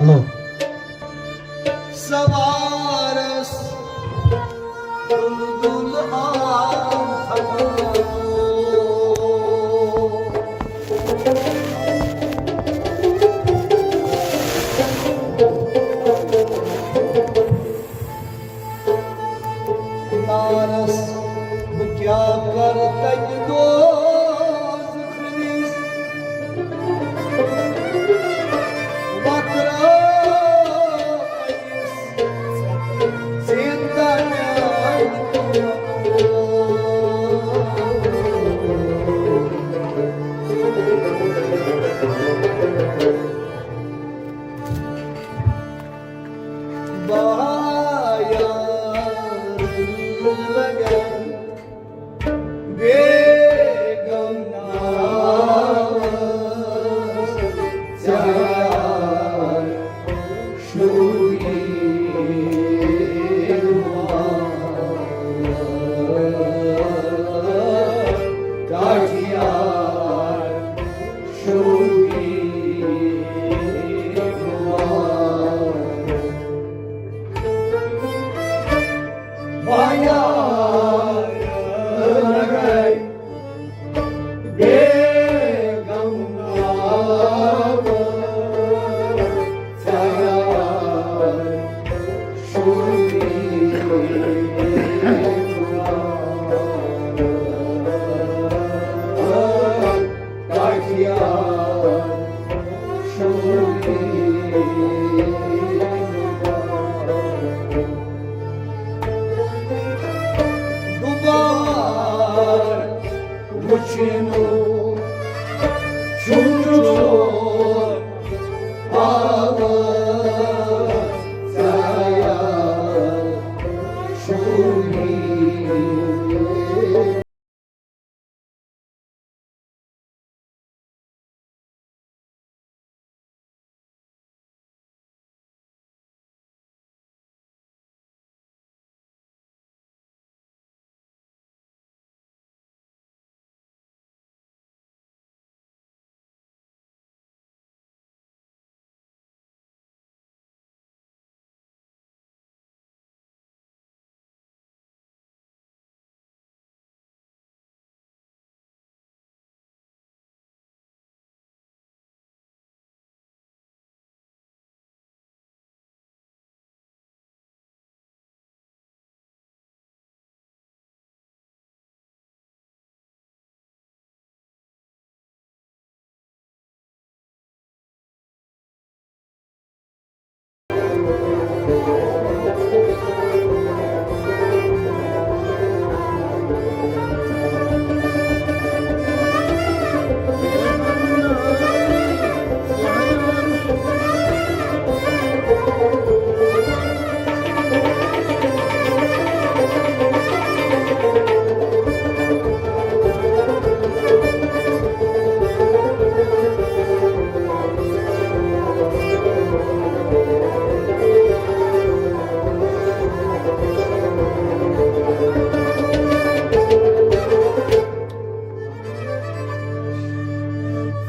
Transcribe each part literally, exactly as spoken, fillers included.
Hello. سوارس دُل دُل آو تھکو۔ نارس بہٕ کیٛاہ کرٕ تتہِ دوزخ نِس؟ وترٲو أمِس زِنٛدٕ میٛانہِ بایا لگن بیگم ناز ژیار شوری کاٹیار شوری بایا لگے بیگم ناز ژیار شوری کاٹیار شوری دوبار وچھنو چھُنہٕ چون آواز ژیار شوری۔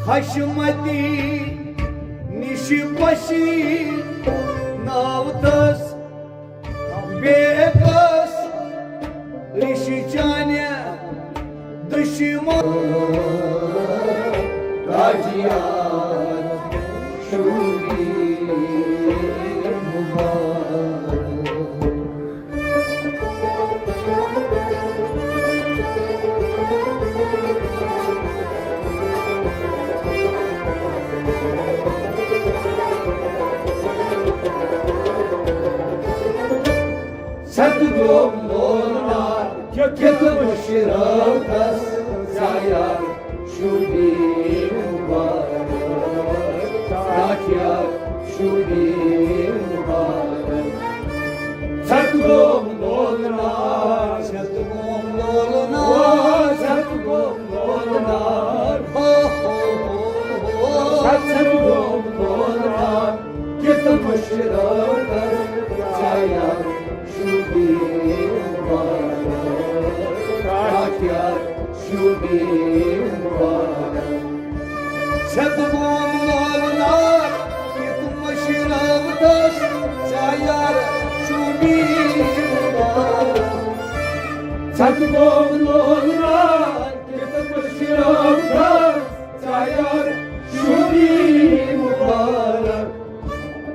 حشمتی نِش پشی ناوتس بیکس رِشی چانہِ دُشمن کاجیار شوری مبارک۔ ست گوم لولنار کیت مشرف دس زایار شوبی مبارک، کاٹیار شوبی مبارک۔ ست گوم لولنار، ست گوم لولنار، ست گوم لولنار، ہو، ہو، ہو، ہو۔ ست، ست گوم لولنار کیت مشرف دس زایار شوبی مبارک، کاٹیار شوبی مبارک۔ ست گوم لولنار کیت مشرف ژایار شوبی مبارک۔ ژھٹھ بوم لولار کِتھ پٲٹھۍ شِرو کھس، ژایار شوبی مبارک۔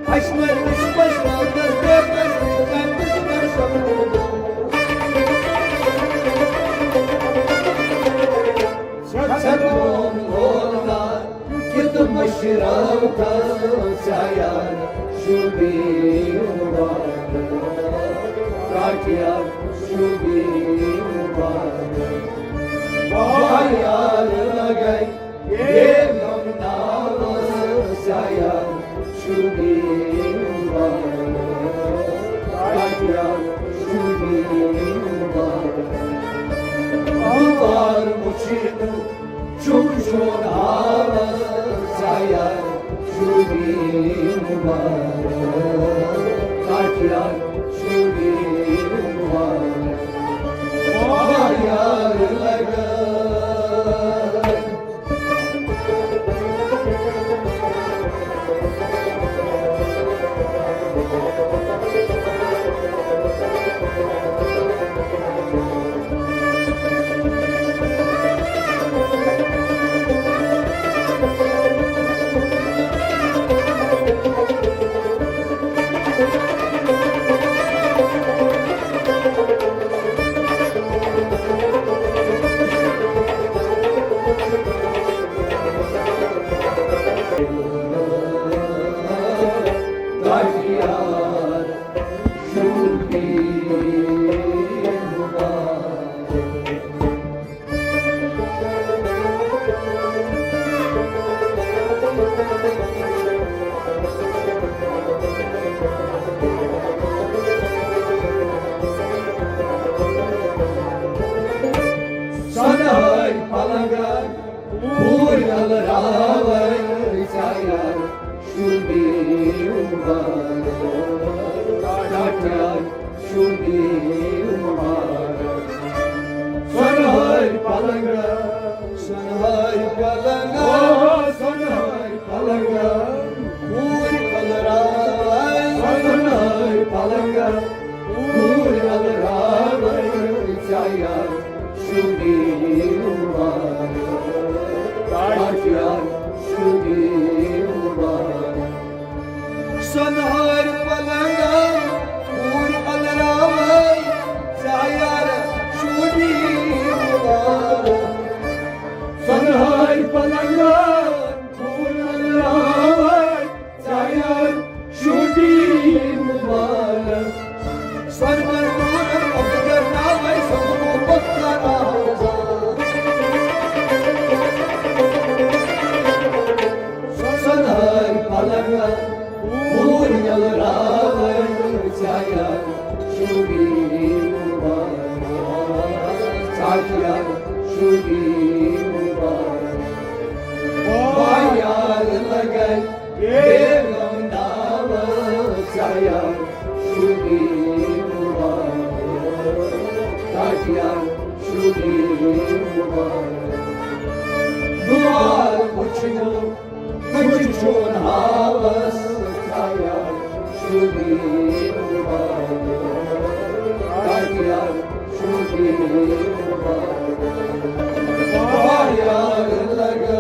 اَسہِ مےٚ وٕچھ پَش راتَس بیتَس، ژَتَس پٮ۪ٹھ سَمُن۔ ژھٹھ بوم لولار کِتھ پٲٹھۍ شِرو کھس، ژایار شوبی مبارک، کاٹیار شوبی مبارک۔ واہ یار لگے بیگم ناوس، ژایار شوبی مبارک، کاٹیار شوبی مبارک۔ بار مُشِد چون چون آواز، ژایار شوبی مبارک، کاٹیار شوبی مبارک۔ واہ یار لگا۔ سۄنہٕ ہٲوۍ پلنگن، پوٗرۍ الراوے ژایار شوبی مبارک، ٹاٹھیار شوبی مبارک۔ سۄنہٕ ہٲوۍ پلنگن، سۄنہٕ ہٲوۍ پلنگن، او سۄنہٕ ہٲوۍ پلنگن، پوٗرۍ الراوے، سۄنہٕ ہٲوۍ پلنگن، پوٗرۍ الراوے ژایار شوبی مبارک، ٹاٹھیار شوبی مبارک۔ سۄنہٕ ہٲوۍ پلنگن، پوٗرۍ الراوے ژایار شوبی مبارک۔ سۄنہٕ ہٲوۍ پلنگن، پوٗرۍ الراوے ژایار شوبی مبارک۔ سۄنہٕ ہٲوۍ پلنگن، پوٗرۍ الراوے ژایار شوبی مبارک۔ سۄنہٕ ہٲوۍ پلنگن، پوٗرۍ الراوے ژایار شوبی مبارک، ژایار شوبی مبارک۔ واہ یار لگے بیگم ناوس ژایار شوبی مبارک، ٹاٹھیار شوبی مبارک۔ دُعا وٕچھِو، وٕچھ چون حالس ژایار شوبی مبارک، ٹاٹھیار شوبی مبارک۔ واہ یار لگے۔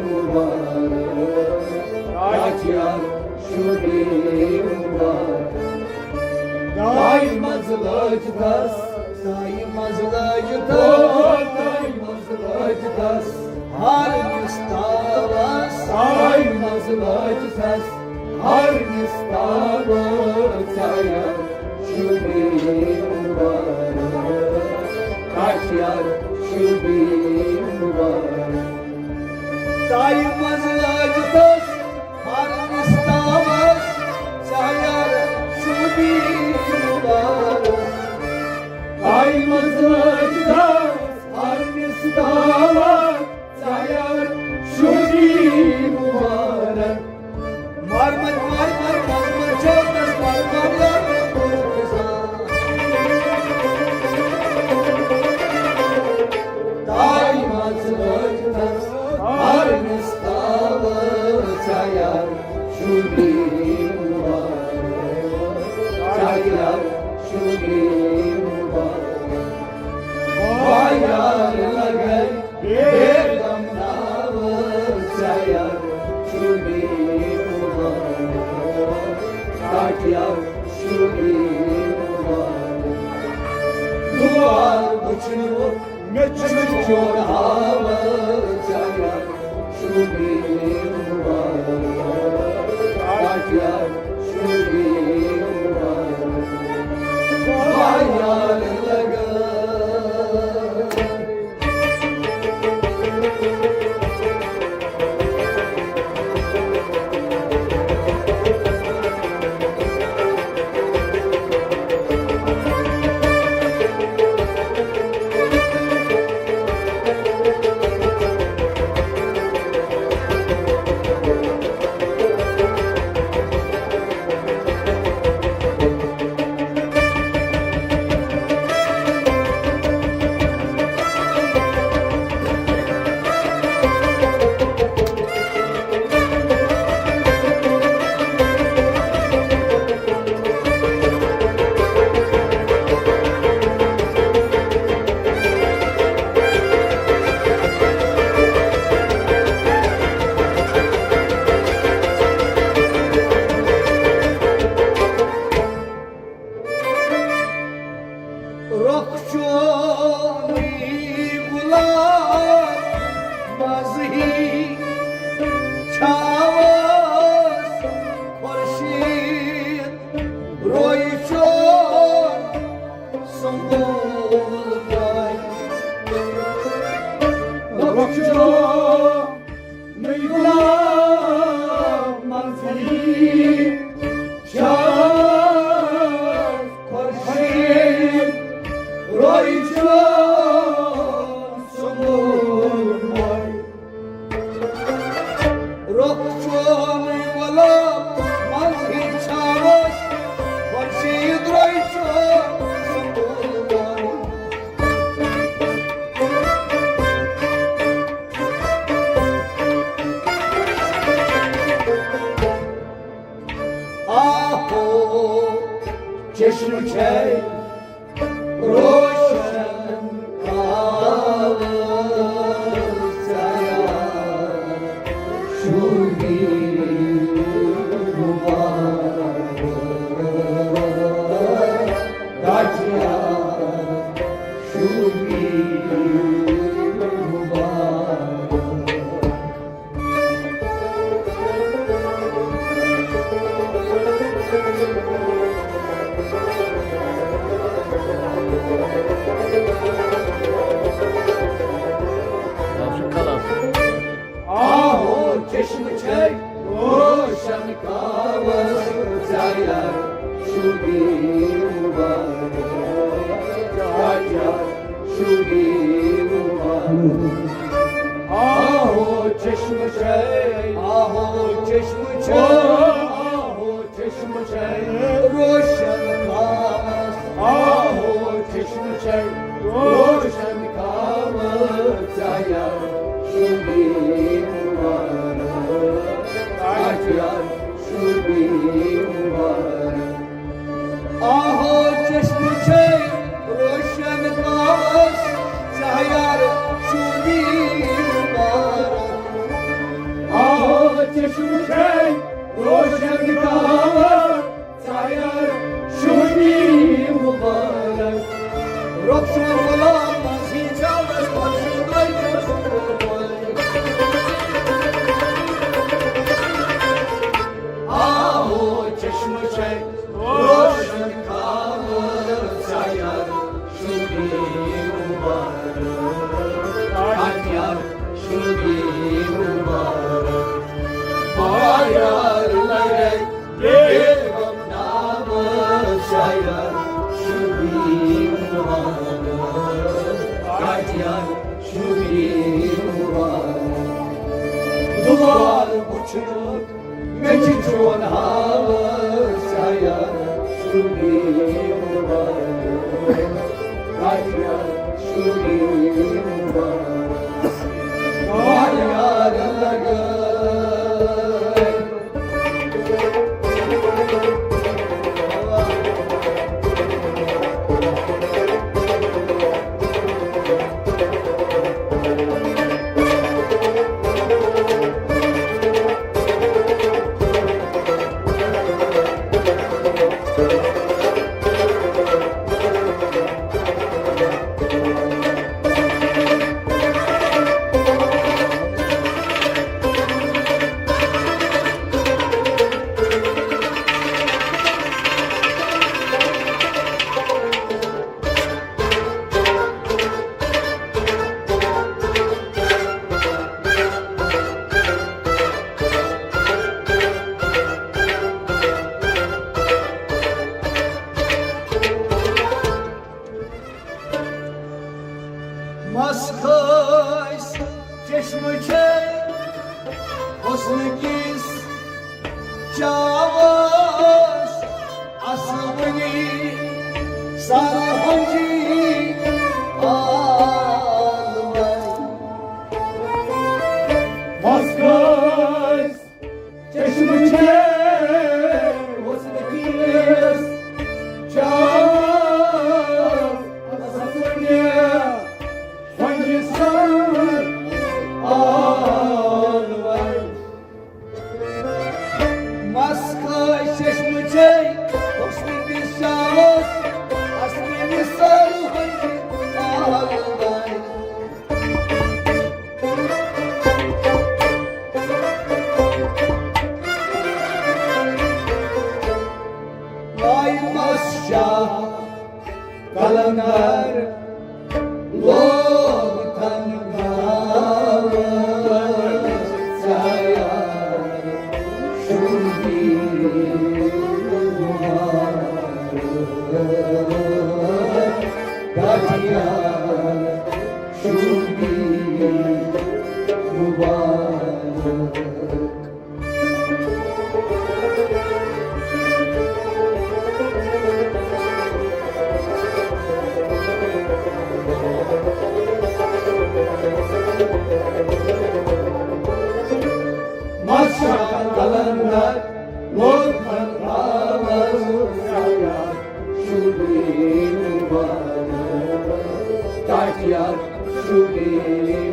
مبارک، ٹاٹھیار شُبی مبارک۔ دایہِ منٛز لٲج تس، دایہِ منٛز لٲج تس، دایہِ منٛز لٲج تس، ہر مِستاوس۔ دایہِ منٛز لٲج تس، ہر مِستاوس۔ ژےٚ یار شُبی مبارک، ٹاٹھیار شُبی مبارک۔ دایہِ منٛز لٲج تس، ہر مِستاوس، ژےٚ یار شُبی مبارک۔ دایہِ منٛز لٲج تس، ہر مِستاوس، ژےٚ یار شُبی مبارک۔ مار مت، مار مت، مار مت، چھوڑ تس، مار مار یار مت، کوٚرُکھ خزان۔ دایہِ منٛز لٲج تس، ہر مِستاوس، ژےٚ یار شُبی مبارک، ژےٚ یار شُبی مبارک۔ وایار لگے بیگم ناو، ژےٚ یار شُبی مبارک، ٹاٹھیار شُبی مبارک۔ دُعا وٕچھنُک مےٚ چھُ چون حال، ژےٚ یار شُبی مبارک، ٹاٹھیار شُبی مبارک۔ وایار لگے۔ رۄخ چونُے گُلاب مَنٛزٕ ہی چھاوَس خورشیٖد روے چون سنبول پاے۔ رۄخ چون نُے گُلاب مَنٛزٕ ہی چھاوَس خورشیٖد روے چون سنبول پاے۔ رۄخ چون گۄلاب مَنٛزٕ ہی چھاوَس خورشیٖد روے چون سنبول پاے۔ آہو، چشمہٕ چھے روشن کاوٕ ژےٚ شُبی مُبارک، ٹاٹھیار شُبی مُبارک۔ آہو، چشمہٕ چھے روشن کاوَس ژےٚ یار شُبی مُبارک، ٹاٹھیار شُبی مُبارک۔ آہو، چشمہٕ چھے، آہو، چشمہٕ چھے، آہو، چشمہٕ چھے روشن کاوَس۔ آہو، چشمہٕ چھے روشن کاوَس ژےٚ یار شُبی مُبارک، ٹاٹھیار شُبی مُبارک۔ آہو، چشمہٕ چھے روشن کاوَس ژےٚ یار شُبی مُبارک۔ شوشے روشن کاوہ ژیار شوبی مبارک۔ رخصت غلام مسیح چاوس پنسو دوی چشم مبارک۔ آہو چشم شے روشن کاوہ ژیار شوبی مبارک۔ ژیار شوبی مبارک۔ بایار لگے بیگم نام ژیار شوبی مبارک۔ ژیار شوبی مبارک۔ دوبار وچھنک مےٚ چھِ چون حال ژیار شوبی مبارک۔ ژیار شوبی مبارک۔ بایار لگے۔ مس کھٲسۍ چشمہٕ چھے حسنہٕ کِس چاوس اصل بنی سر ہنجی آلوے۔ مس کھٲسۍ چشمہٕ چھے حسنہٕ کِس چاوس اصل بنی سر ہنجی آلوے۔ مس کھٲسۍ چشمہٕ چھے حسنہٕ کِس چاوس اصل بنی سر ہنجی آلوے۔ قلندر لوگ تن گاوس ژیار شوبی مبارک۔ ژیار شوبی مبارک۔ ماشاء قلندر لوگ تن گاوس ژیار شوبی مبارک۔ ژیار شوبی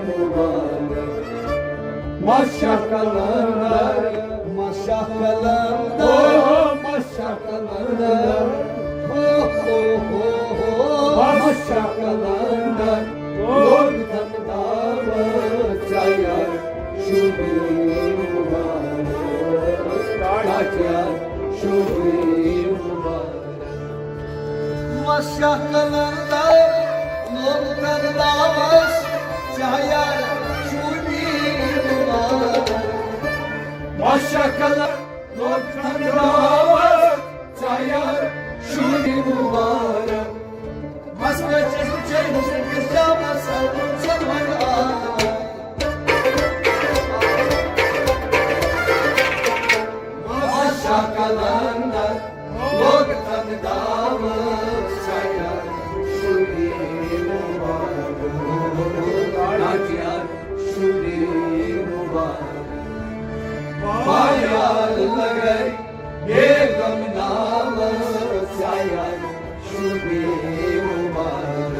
مبارک۔ مس شاہ قلندر، مس شاہ قلندر، او مس شاہ قلندر، او ہو ہو ہو، مس شاہ قلندر، او لوگ تن گاوس ژیار شوبی مبارک، ژیار شوبی مبارک۔ مس شاہ قلندر لوگ تن گاوس ژیار شوبی مبارک۔ مس شاہ قلندر لوگ تن گاوس ژیار شوبی مبارک۔ مس پہ چشم چے حسن کس جامس سلمان آ۔ مس شاہ قلندر لوگ تن گاوس ژیار شوبی مبارک۔ ژیار شوبی مبارک۔ بایار لگے بیگم ناوس ژیار شوبی مبارک۔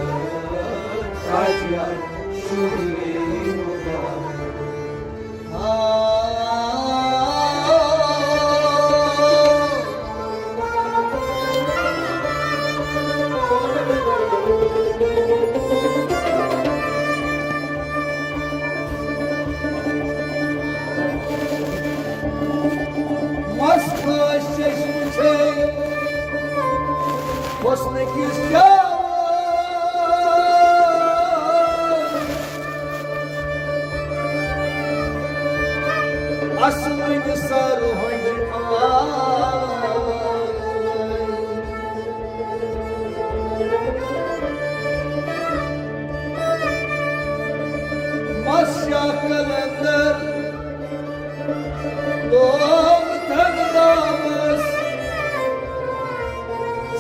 ژیار شوبی مبارک۔ آ، حسنہٕ کِس جاوس اَسوٕنۍ سَرٕ ہٕنٛدۍ آے۔ مَس شاہ قلندر لوگ تھن دامس،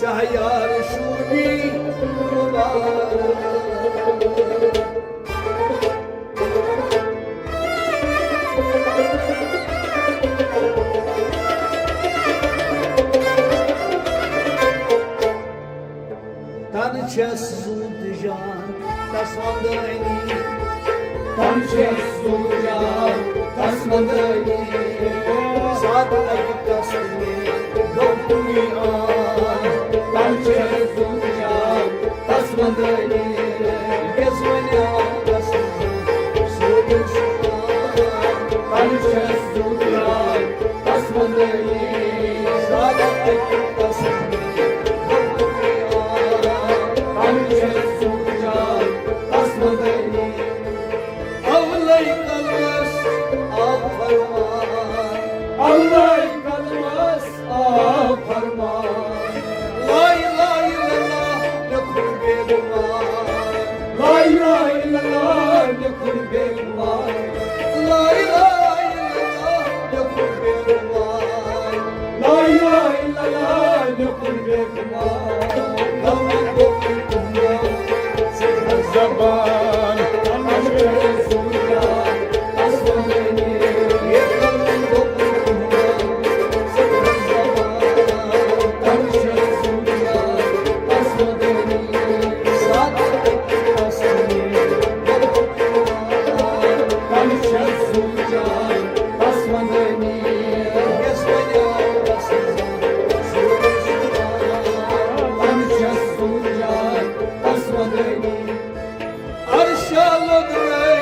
شاہ یار شوٗبی مُبارک۔ تن چھس زُو تہٕ جان تس وندٲنی۔ تن چھس زُو تہٕ جان تس وندٲنی۔ سادٕ اکہِ قسمہٕ گوٚو کُنی آن۔ تن چھس زُو تہٕ جان تس وندٲنی۔ یس وۄنۍ آو تس سورُے سُہ آن۔ تن چھس زُو تہٕ جان تس وندٲنی۔ سادٕ اکہِ قسمہٕ گوٚو کُنی آن۔ تن چھس زُو تہٕ جان تس وندٲنی۔ اولے قلبس آو فرمان۔ اولے قلبس آو فرمان۔ لا الہ الا اللہ لیکھُن بے گمان۔ لا الہ الا اللہ لیکھُن بے گمان۔ لا الہ الا اللہ لیکھُن بے گمان۔ لا الہ الا اللہ لیکھُن بے گمان۔ زبان۔ عرشا لوٚدرٲے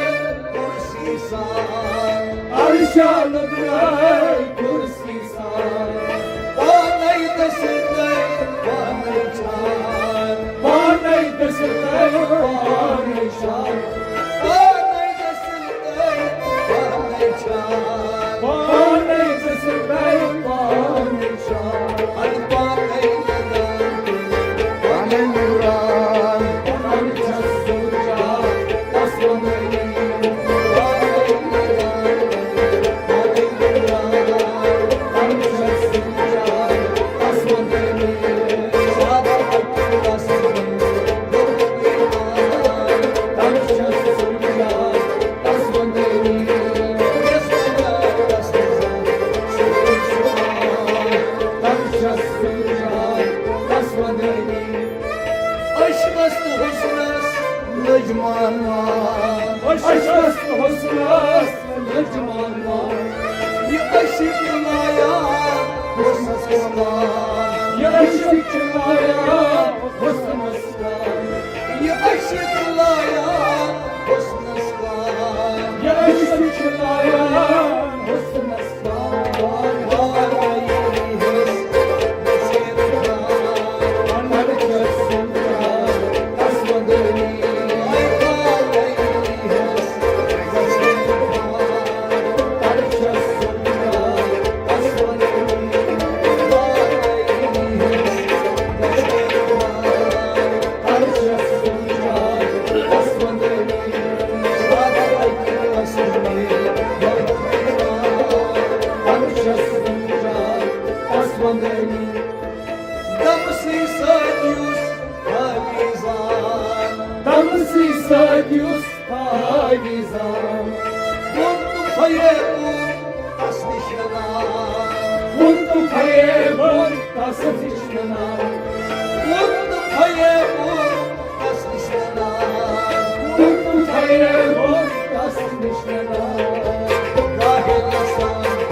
کُرسی سان۔ عرشا لوٚدرٲے کُرسی سان۔ پانے دٔسِل تہٕ پانے چھان۔ پانے دٔسِل تہٕ پانے چھان۔ پانے دٔسِل تہٕ پانے چھان۔ پانے دٔسِل تہٕ پانے چھان۔ اَدٕ پانے لَدان تہٕ پانے وُران۔ عشقس تہٕ حسنس لٔج مان مان۔ عشقس تہٕ حسنس لٔج مان مان۔ یہِ عشق چھُ لایان حسنس مان۔ یہِ عشق چھُ لایان حسنس مان۔ یہِ عشق چھُ لایان حسنس مان۔ یہِ عشق چھُ لایان حسنس دمسٕے سۭتۍ یُس حٲوی زان۔ دمسٕے سۭتۍ یُس حٲوی زان۔ ووٚن تہٕ فریبُن تس نِش ننان۔ ووٚن تہٕ فریبُن تس نِش ننان۔ ووٚن تہٕ فریبُن تس نِش ننان۔ ووٚن تہٕ فریبُن تس نِش ننان۔ گاہے لسان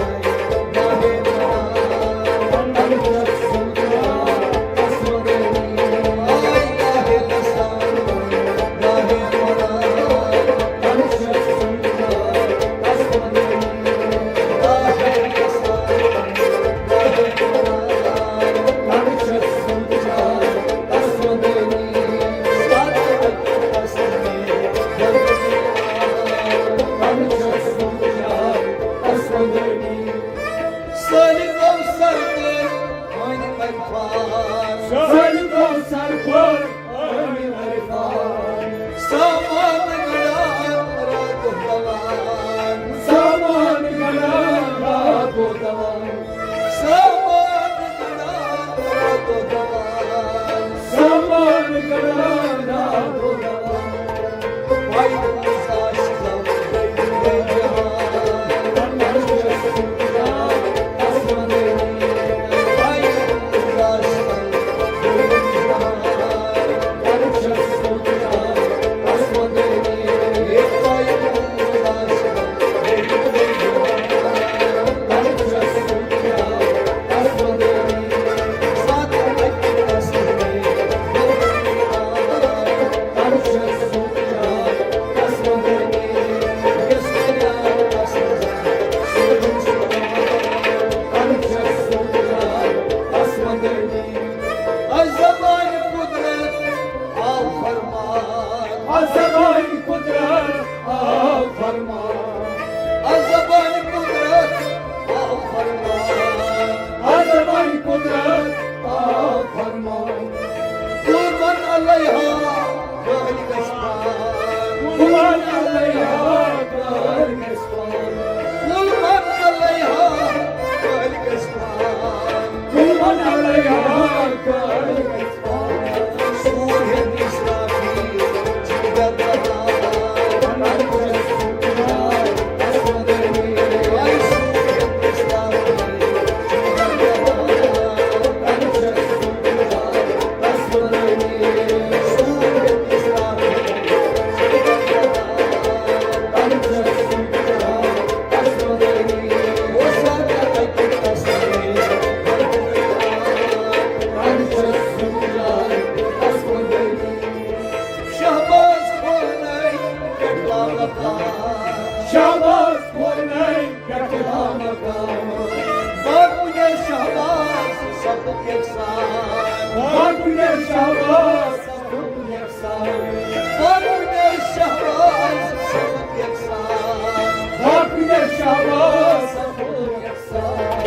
گاہے ننان۔ سٲنۍ کوثر پٲٹھۍ ٲمِن عرفان۔ سامان گڑان راتُک دوان۔ سامان گڑان راتُک دوان۔ سامان گڑان راتُک دوان۔ سامان گڑان راتُک دوان۔ از زبانہِ قدرت آو فرمان۔ از زبانہِ قدرت آو فرمان۔ از زبانہِ قدرت آو فرمان۔ از زبانہِ قدرت آو فرمان۔ قربان علیہا کٲلۍ گژھِ پان۔ قربان علیہا کٲلۍ گژھِ پان۔ قربان علیہا کٲلۍ گژھِ پان۔ قربان علیہا کٲلۍ گژھِ پان۔ سورج اسرافیل چھِ گردان۔ شہباز کھولنَے پٮ۪ٹھ لامکان۔ شہباز کھولنَے پٮ۪ٹھ لامکان۔ باقٕے شہباز سپُد یکسان۔ باقٕے شہباز سپُد یکسان۔ باقٕے شہباز سپُد یکسان۔ باقٕے شہباز سپُد یکسان۔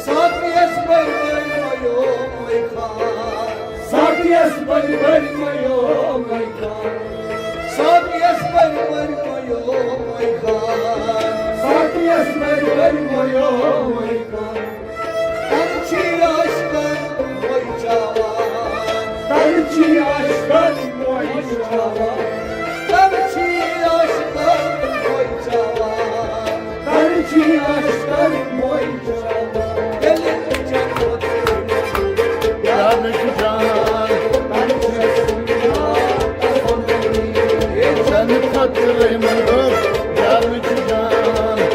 ساقیَس بٔرۍ بٔرۍ مَیو مَے خان۔ ساقیَس بٔرۍ بٔرۍ مَیو مَے خان۔ ساقیَس بٔرۍ بٔرۍ مَیو مَے خان۔ ساقیَس بٔرۍ بٔرۍ مَیو مَے خان۔ تَلہٕ چھِ عاشقَن مَے چاوان۔ تَلہٕ چھِ عاشقَن مَے چاوان۔ تَلہٕ چھِ عاشقَن مَے چاوان۔ تَلہٕ چھِ عاشقَن مَے چاوان۔ ییٚلہِ جنت یار چھُ جان، تَلہٕ چھُ جان۔ ییٚلہِ جنت خٲطرٕ یِمَن دۄہ یار چھُ جان۔